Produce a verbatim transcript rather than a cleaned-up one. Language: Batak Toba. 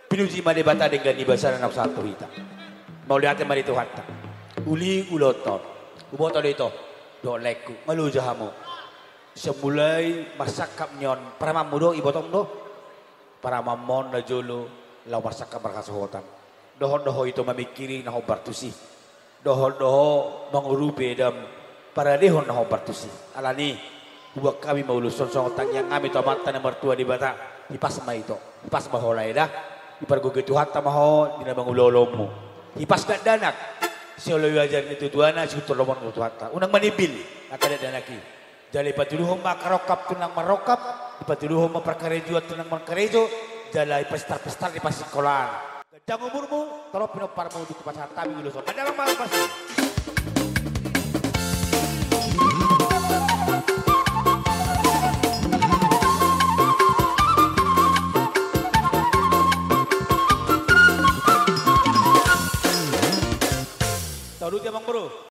Pinuji ma Debata denggan ni basana na sahat tu hita. Mauliate ma di Tuhanta. Uli ulaonta on. Huboto do ito dohot laengku, nga loja hamu. Sian mulai marsangkap ni on, paramanmu do, ibotom do. Paramanmu on na jolo laho marsangkap marhasohotan. Dohot do ho ito mamingkiri na hombar tusi. Dohot do ho mangurupi eda paradehon na hombar tusi. Alani, huboan hami ma ulos on songon tangiang hami tu Amanta na martua Debata. Hipas ma ito, hipas ma ho lae da. Dipargogoi Tuhanta ma ho di na mangula ulaonmu. Hipas dakdanak, sioloi ajar ni tuatuana, siutur lomo ni Tuhanta. Unang manimbil angka dakdanak i. Jala dipatuduhon ma angka rongkap tu na marrongkap, dipatuduhon ma parkarejoan tu na markarejo, jala dipastar-pastar di pasikolaan. Ganjang umurmu, torop pinomparmu, dung hupasahat hami ulos on. Mandamang ma, Mas. Tolu dia, Amang Boru.